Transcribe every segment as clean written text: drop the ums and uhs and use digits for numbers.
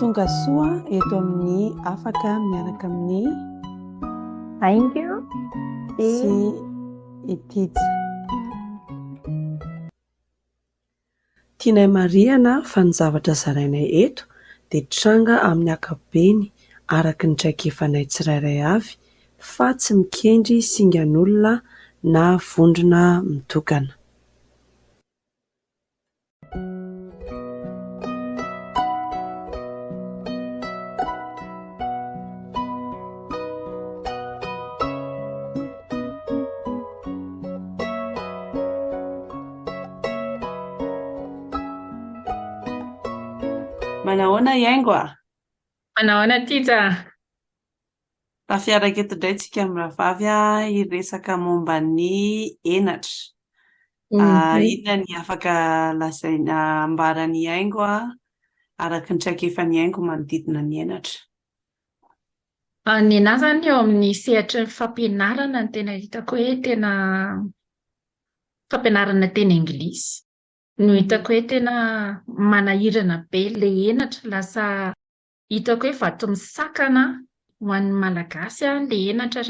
Tonga soa eto amin'ny afaka miaraka amin'ny Haingo sy i Tija. Tianay marihana fa ny zavatra zarainay eto dia tranga amin'ny ankapobeny araka ny traikefanay tsirairay avy fa tsy mikendry singan'olona na vondrona mitokana. Manahoana Haingo a? Manahoana Tija? Tafiaraka eto indray tsika mirahavavy hiresaka momba ny henatra. Inona ny afaka lazaina ambaran'i Haingo araka ny traikefan'i Haingo manodidina ny henatra? Ny anahy izany eo amin'ny sehatry ny fampianarana no tena hitako hoe tena fampianarana teny anglisy no hitako hoe tena manahirana be ilay henatra. Lasa hitako hoe vato misakana ho an'ny Malagasy ilay henatra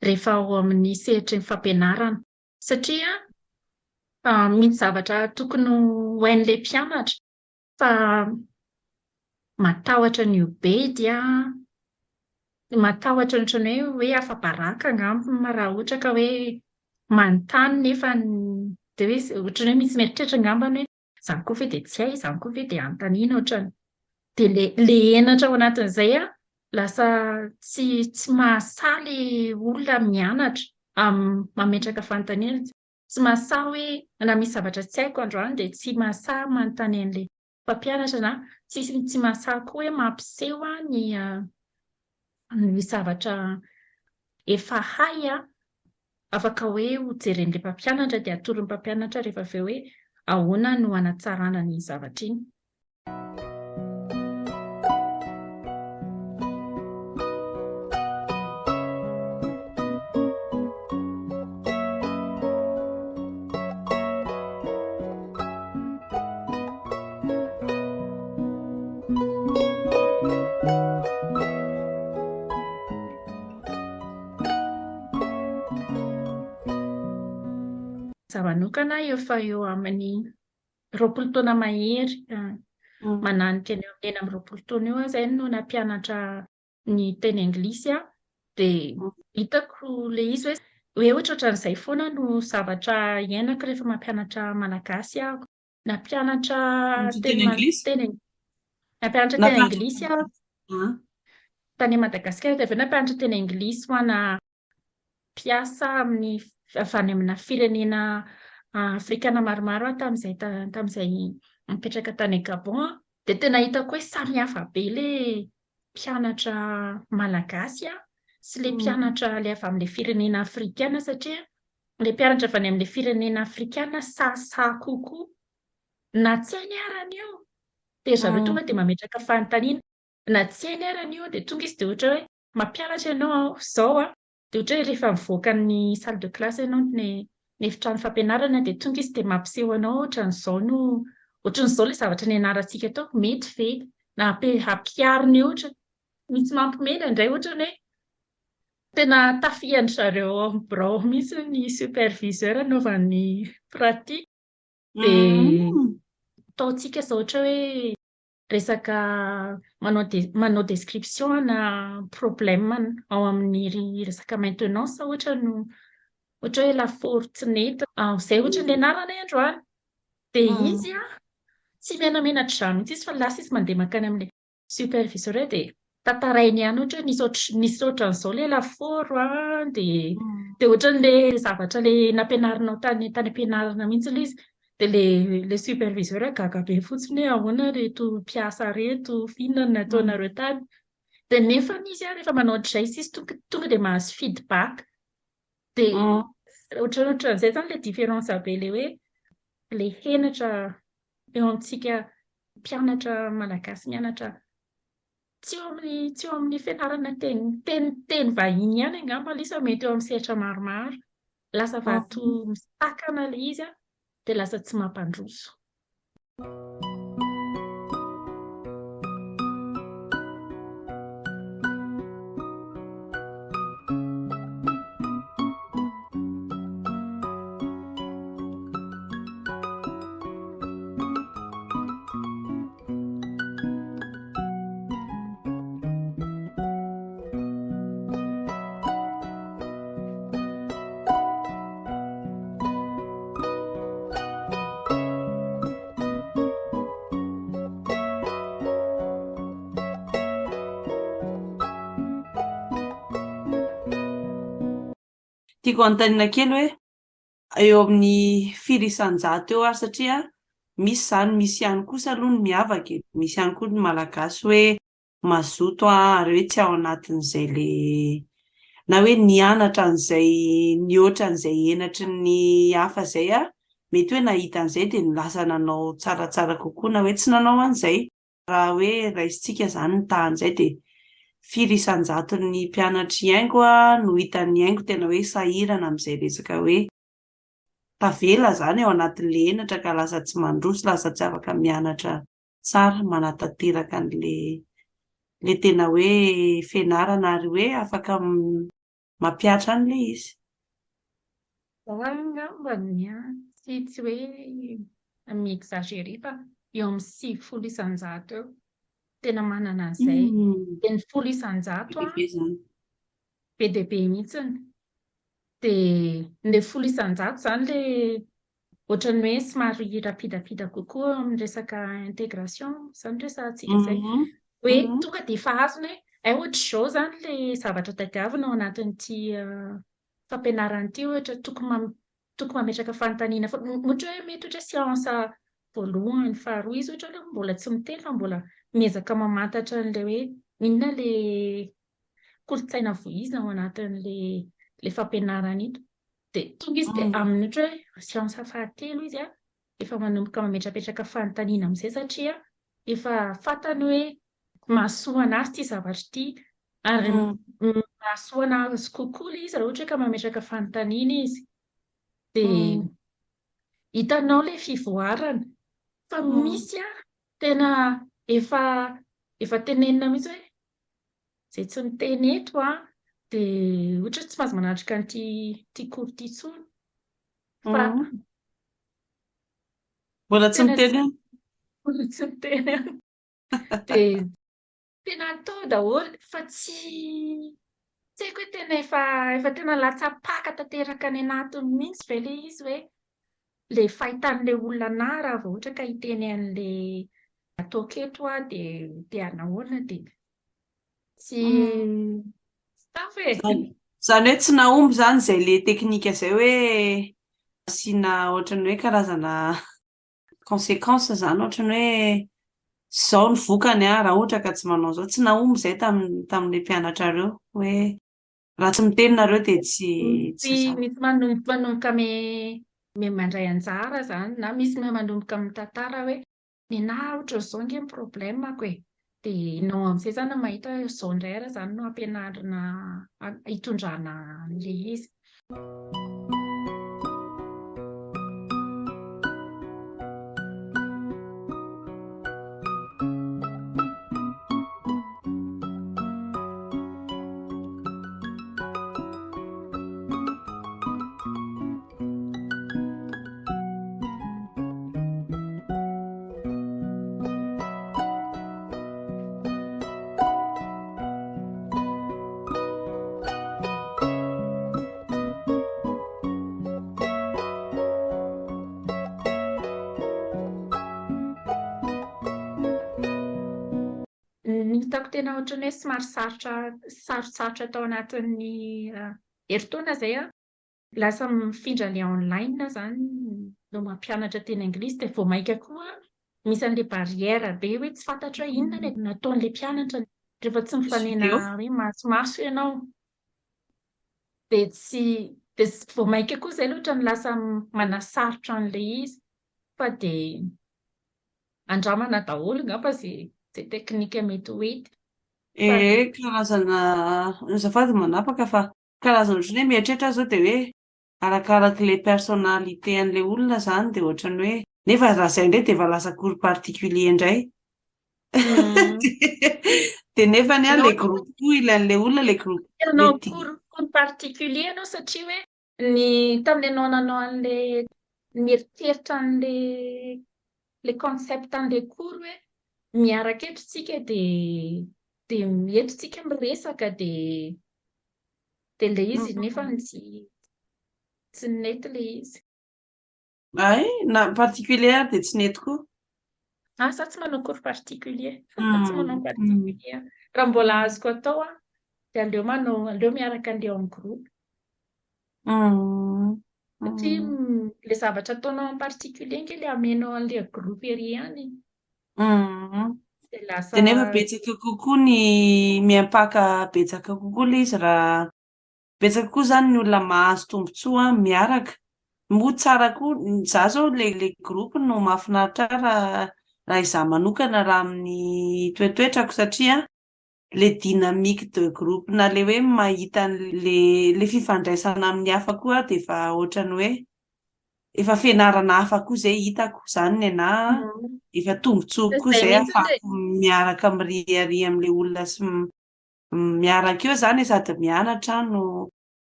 rehefa ao amin'ny sehatry ny fampianarana satria misy zavatra tokony ho hain'ilay mpianatra fa matahotra ny ho bedy an, matahotra ohatran'ny hoe hoe afa-baraka angamba raha ohatra ka hoe manontany nefa dia hoe ohatran'ny hoe misy mieritreritra angambany hoe izany koa ve dia tsy hay, izany koa ve dia anontaniana ohatrany. Dia ilay ilay henatra ao anatin'izay an, lasa tsy tsy mahasahy ilay olona mianatra mametraka fanontaniana. Tsy mahasahy hoe na misy zavatra tsy haiko androany dia tsy mahasahy manontany an'ilay mpampianatra na tsy tsy mahasahy koa hoe mampiseho ny ny zavatra efa hay afaka hoe ho jeren'ilay mpampianatra dia atoron'ny mpampianatra rehefa avy eo hoe ahoana no hanatsarana an'iny zavatra iny. Izaho manokana efa eo amin'ny 20 taona mahery, mananika ny eo amin'ny 26 taona eo aho izay no nampianatra ny teny anglisy aho. Dia hitako ilay izy hoe hoe ohatrohatran'izay foana no zavatra iainako rehefa mampianatra malagasy aho. Nampianatra teny anglisy? Nampianatra teny anglisy aho tany Madagasikara dia avy eo nampianatra teny anglisy ho ana mpiasa amin'ny avy any amina firenena afrikana maromaro aho tamin'izay tamin'izay nipetraka tany Gabon. Dia tena hitako hoe samy hafa be ilay mpianatra malagasy sy ilay mpianatra ilay avy amin'ilay firenena afrikana satria ilay mpianatra avy any amin'ilay firenena afrikana sahisahy kokoa na tsy hainy ara an'io dia ry zareo tonga dia mametraka fanontaniana na tsy hainy ara an'io dia tonga izy dia ohatra hoe mampianatra ianao aho izao an, dia ohatra hoe rehefa mivoaka ny salle de classe ianao ny ny efitrano fampianarana dia tonga izy dia mampiseho anao ohatran'izao no ohatran'izao ilay zavatra nianarantsika tao, mety ve? Na ampiharina eo ohatra, misy mampiomehy indraindray ohatra hoe tena tafihan-dry zareo ao amin'ny birao mihitsy ny superviseur anaovany pratique dia ataontsika izao ohatra hoe resaka manao manao description ana problème ao amin'ny resaka maintenance ohatra no ohatra hoe lafaoro tsy nety, izay ohatra ny nianaranay androany. Dia izy an, tsy menamenatra izany mihitsy izy fa lasa izy mandeha mankany amin'ilay superviseur dia tantarainy ihany ohatra hoe nisy ohatr- nisy ohatran'izao ilay lafaoro an, dia dia ohatran'ilay zavatra ilay nampianarinao tany tany am-pianarana mihitsy ilay izy. Dia ilay ilay superviseur gaga be fotsiny hoe ahoana ireto mpiasa ireto, f'inona no nataonareo tany. Dia nefa izy an, rehefa manao ohatr'izay izy tonga tonga dia mahazo feedback. Dia ohatran'ny ohatran'izay izany ilay différence be ilay hoe ilay henatra eo amintsika mpianatra malagasy mianatra tsy eo amin'ny tsy eo amin'ny fianarana teny teny teny vahiny ihany angamba ilay izy fa mety eo amin'ny sehatra maromaro. Lasa vato misakana ilay izy an, dia lasa tsy mampandroso. Tiako hanontaniana kely hoe eo amin'ny firy isan-jato eo ary satria misy izany, misy ihany kosa aloha ny miavaka e, misy ihany koa ny Malagasy hoe mazoto ary hoe tsy ao anatin'izay le na hoe nianatra an'izay nihoatra an'izay henatry ny hafa izay aho, mety hoe nahita an'izay dia lasa nanao tsaratsara kokoa na hoe tsy nanao an'izay. Raha hoe raisintsika izany ny tahan'izay dia firy isan-jaton'ny mpianatr'i Haingo no hitan'i Haingo tena hoe sahirana amin'izay resaka hoe tavela izany ao anatin'ilay henatra ka lasa tsy mandroso, lasa tsy afaka mianatra tsara, manatanteraka an'ilay ilay tena hoe fianarana ary hoe afaka mampihatra an'ilay izy. Za angambany an, tsy tsy hoe mi-exagérer fa eo amin'ny 90% eo tena manana an'izay. Dia ny 10% Be dia be izany. Be dia be mihitsiny. Dia ilay 10% izany ilay ohatran'ny hoe somary rapidapida kokoa amin'ny resaka intégration, izany no resahantsika izay. Hoe tonga dia efa azony hoe hay ohatr'izao izany ilay zavatra tadiavina ao anatin'ity fampianarana ity ohatra tokony tokony mametraka fanontaniana foana. Ohatra hoe mety ohatra hoe séance voalohany, faharoa izy ohatra aloha mbola tsy miteny fa mbola miezaka mamantatra an'ilay hoe inona ilay kolontsaina voizina ao anatin'ilay ilay fampianarana ito. Dia tonga izy dia amin'ny ohatra hoe séance fahatelo izy an, efa manomboka mametrapetraka fanontaniana amin'izay satria efa fantany hoe mahasoa an'azy ity zavatra ity ary mahasoa an'azy kokoa ilay izy raha ohatra ka mametraka fanontaniana izy. Dia hitanao ilay fivoarana fa misy an, tena efa efa tenenina mihitsy hoe izay tsy miteny eto an, dia ohatra hoe tsy mahazo manatrika an'ity ity cours ity intsony. Fa Mbola tsy tena miteny tsy ihany. mbola tsy miteny ihany. Dia tena atao daholo fa tsy tsy haiko hoe tena efa efa tena latsa-paka tanteraka any anatiny mihitsy ve ilay izy hoe ilay fahitan'ilay olona anà raha vao ohatra ka hiteny an'ilay ataoko eto aho dia te hanahoana dia tsy tsy tafa e. Izany hoe tsy nahomby izany izay ilay teknika izay hoe asiana ohatran'ny hoe karazana conséquence izany ohatran'ny hoe izao ny vokany an, raha ohatra ka tsy manao izao. Tsy nahomby izay tamin'ny tamin'ilay mpianatrareo hoe raha tsy miteny nareo dia tsy tsy Misy izany. misy manomboka manomboka me me mandray anjara izany na misy manomboka mitantara hoe Nenà ohatran'izao ange ny problème-ko e! Dia ianao amin'izay izany mahita hoe izao indray ary izany no ampianarina hitondrana an'ilay izy. Ny hitako tena ohatran'ny hoe somary sarotra sarotsarotra tao anatin'ny herintaona izay an, Lasa mifindra le online zany no mampianatra teny anglisy dia vao maika koa misy an'le barrière be hoe tsy fantatra hoe inona no nataon'le mpianatra rehefa tsy mifanena hoe masomaso ianao dia tsy dia vao maika koa izay loatra no lasa manasarotra an'ilay izy fa dia andramana daholo angamba izay izay teknika mety ho hita. Ee, karazana, azafady manapaka fa Karazana ohatran'ny hoe mieritreritra aho izao dia hoe arakarak'ilay personnalité an'ilay olona izany dia ohatran'ny hoe nefa raha izay indray dia efa lasa cours particulier indray. Dia nefany an ilay groupe koa ilain'ilay olona ilay groupe. Hanao cours cours particulier ianao satria hoe ny tamin'ny ianao nanao an'ilay nieritreritra an'ilay ilay concept an'ilay cours hoe miaraka eto isika dia dia eto isika miresaka dia Dia ilay izy nefa tsy tsy nety ilay izy. Ay, na particulier ary dia tsy nety koa. Ah, za tsy manao cours particulier. Tsy manao particulier. Raha mbola azoko atao aho, dia aleo manao, aleo miaraka andeha en groupe. Satria ilay zavatra ataonao en particulier ange ilay amenao an'ilay groupe ery ihany. Dia lasa. Dia nefa betsaka kokoa ny miampaka betsaka kokoa ilay izy raha betsaka koa izany ny olona mahazo tombontsoa miaraka. Moa tsara koa, izaho izao ilay ilay groupe no mahafinaritra ahy raha raha izaho manokana raha amin'ny toetoetrako satria le dynamique de groupe na le hoe mahita an'le le fifandraisana amin'ny hafa koa dia efa ohatran'ny hoe efa fianarana hafa koa izay hitako, izany ny anà efa tombontsoa koa Izay izay mihitsy le ahafahako miaraka miriaria amin'ilay olona sy miaraka eo izany e, sady mianatra no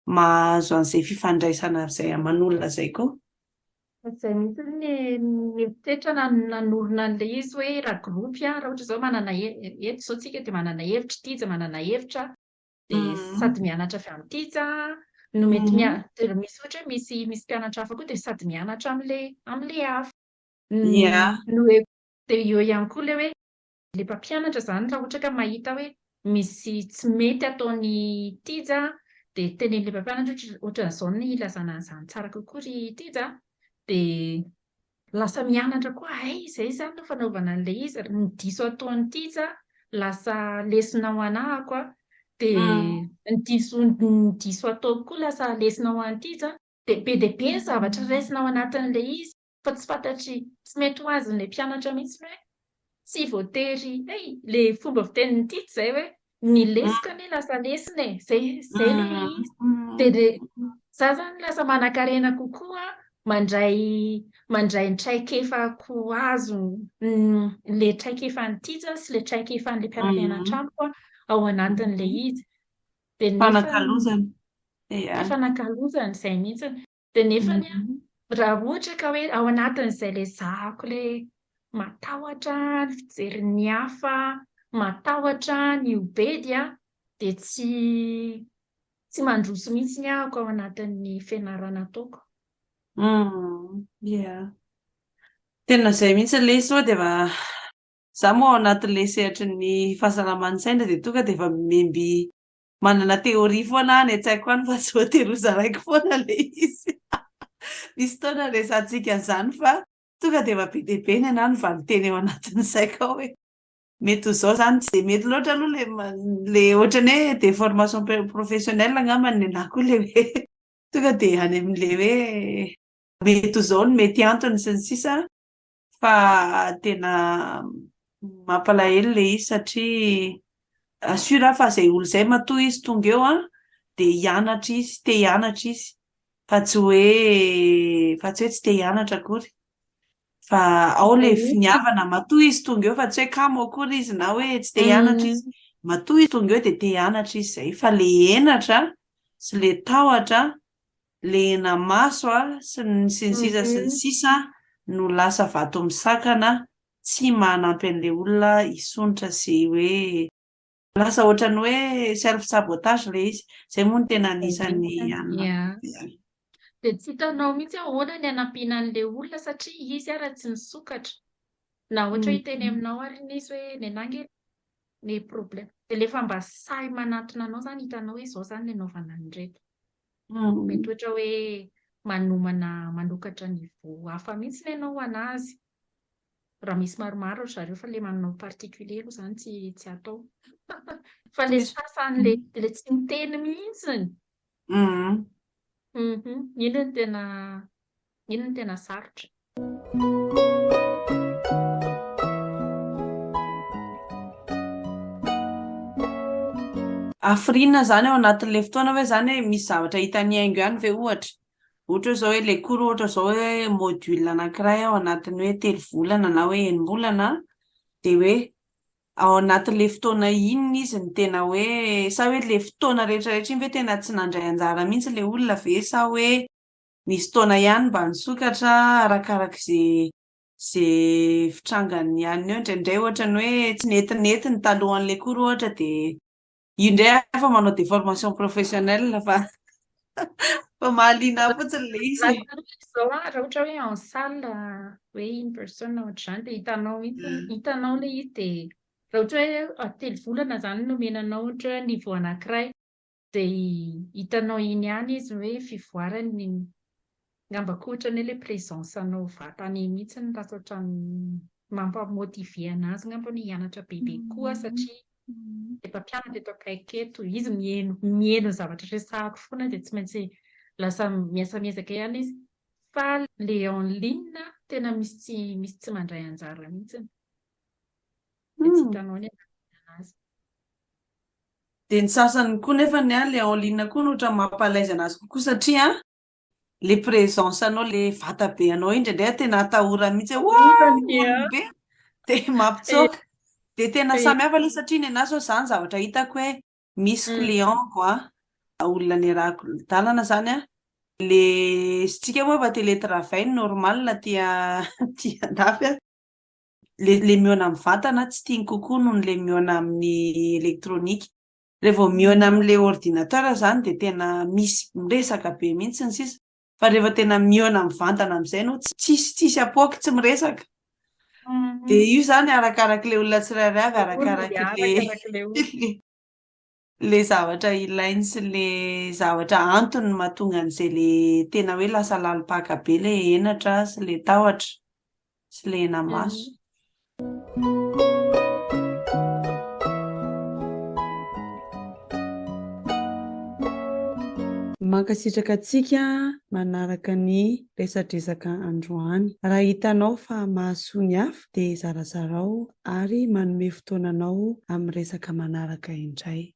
mahazo an'izay fifandraisana izay aman'olona izay koa. Izay mihitsy ny mieritreritra nanorina an'ilay izy hoe raha groupe raha ohatra izao manana eto izao tsika dia manana hevitra, Tija manana hevitra dia sady mianatra avy amin'i Tija no mety dia misy ohatra hoe misy misy mpianatra hafa koa dia sady mianatra amin'ilay amin'ilay hafa. No hoe dia eo ihany koa ilay hoe Ilay mpampianatra izany raha ohatra ka mahita hoe misy tsy mety ataon'i Tija dia tenenin'ilay mpampianatra ohatra ohatran'izao ny ilazana an'izany tsara kokoa ry Tija a! dia lasa mianatra koa hay izay izany no fanaovana an'ilay izy, ny diso ataon'i Tija lasa lesona ho anahako a! dia ny diso ny diso ataoko koa lasa lesona ho an'i Tija, dia be dia be ny zavatra raisina ao anatin'ilay izy. fa tsy fantatry, tsy mety ho azon'ilay mpianatra mihitsy hoe tsy voatery, hay, ilay fomba fitenin'i Tite izay hoe ny lesoka anie lasa lesona e, izay izay ilay izy. Dia ilay za izany lasa manankarena kokoa mandray mandray ny traikefako azo, ilay traikefan'i Tite sy ilay traikefan'ilay mpiara-mianatra amiko ao anatin'ilay izy. Dia nefa Fanakalozana. Ia. Fanakalozana, izay mihitsy. Dia nefany an, raha ohatra ka hoe ao anatin'izay ilay zahako ilay matahotra ny fijerin'ny hafa, matahotra ny ho bedy an, dia tsy tsy mandroso mihitsy ny ahako ao anatin'ny fianarana ataoko. Ia. Tena izay mihitsy ilay izy sao dia mba izaho moa ao anatin'ilay sehatry ny fahasalaman'ny saina dia tonga dia efa mimby Manana théorie foana aho any an-tsaiko any fa tsy voatery ho zaraiko foana ilay izy. Misy fotoana resahantsika an'izany fa tonga dia efa be dia be ny anà ny valinteny ao anatin'ny saiko ao hoe mety ho izao izany, tsy dia mety loatra aloha ilay ilay ohatran'ny hoe déformation professionnelle angamba ny anà koa ilay hoe tonga dia any amin'ilay hoe mety ho izao no mety antony sy ny sisa fa tena mampalahelo ilay izy satria sûr aho fa izay olona izay matoa izy tonga eo an dia hianatra izy, te hianatra izy fa tsy hoe fa tsy hoe tsy te hianatra akory fa ao ilay finiavana matoa izy tonga eo fa tsy hoe kamo akory izy na hoe tsy te hianatra izy, matoa izy tonga eo dia te hianatra izy izay fa ilay henatra sy ilay tahotra le hena-maso a, sy ny sy ny sisa sy ny sisa no lasa vato misakana tsy manampy an'ilay olona hisondrotra sy hoe lasa ohatran'ny hoe self sabotage ilay izy. Izay moa no tena anisan'ny anona. Ia. Dia tsy hitanao mihitsy ahoana ny hanampiana an'ilay olona satria izy ara tsy nisokatra. Na ohatra hoe hiteny aminao ary iny izy hoe nenà ange ny problème. Dia ilay efa mba sahy manantona anao izany hitanao hoe izao izany ny anaovana an'ireto. Mety ohatra hoe manomana manokatra niveau hafa mihitsy ianao ho an'azy. Raha misy maromaro ry zareo fa ilay manao particulier aloha izany tsy tsy atao. Fa ilay sasany ilay ilay tsy miteny mihitsiny. Iny no tena iny no tena sarotra. Hafiriana izany ao anatin'ilay fotoana ve izany hoe misy zavatra hitan'i Haingo ihany ve ohatra? Ohatra hoe izao hoe ilay cours ohatra izao hoe module anankiray ao anatin'ny hoe telo volana na hoe enim-bolana dia hoe ao anatin'ilay fotoana inona izy no tena hoe sa hoe ilay fotoana rehetra rehetra iny ve tena tsy nandray anjara mihitsy ilay olona ve sa hoe nisy fotoana ihany mba nisokatra arakaraka izay izay fitrangan'ny anona eo indraindray ohatran'ny hoe tsy netinety ny talohan'ilay cours ohatra dia io indray aho efa manao déformation professionnelle fa fa mahaliana ahy fotsiny ilay izy e. Raha izao an, raha ohatra hoe en salle hoe in person ohatr'izany dia hitanao mihitsy, hitanao ilay izy dia raha ohatra hoe telo volana izany no omena anao ohatra hoe niveau anankiray. Dia hitanao iny ihany izy hoe fivoarany, angamba koa ohatran'ny hoe ilay présence anao vatana iny mihitsy no lasa ohatran'ny mampa-motiver an'azy angamba hoe hianatra bebe kokoa satria ilay mpampianatra eto akaiky eto, izy miheno miheno ny zavatra resahako foana dia tsy maintsy lasa miasa miezaka ihany izy. Fa ilay en ligne tena misy tsy misy tsy mandray anjara mihitsy. Dia tsy hitanao ny anazy. Dia ny sasany koa nefany an, ilay en ligne koa no ohatran'ny mampalaise anazy kokoa satria ilay présence anao, ilay vata be anao iny indraindray tena atahorany mihitsy hoe oa olona be dia mampitsoaka. Dia tena samy hafa ilay satria ny anahy izao izany zavatra hitako hoe misy client-ko an, olona niarahako dalana izany an, ilay isika moa efa télétravail normal aty aty andafy an, Le le mihaona mivantana tsy tiany kokoa noho ny le mihaona amin'ny électronique. Raha vao mihaona amin'ilay ordinateur izany dia tena misy miresaka be mihitsy sy ny sisa fa rehefa tena mihaona mivantana amin'izay ianao tsisy tsisy apoaka, tsy miresaka. Dia io izany arakarak'ilay olona tsirairay avy, arakarak'ilay le zavatra ilainy sy le zavatra antony mahatonga an'izay le tena hoe lasa lalim-paka be le henatra sy le tahotra sy le hena-maso. Mankasitraka antsika manaraka ny resadresaka androany. Raha hitanao fa mahasoa ny hafa dia zarazarao ary manome fotoana anao amin'ny resaka manaraka indray.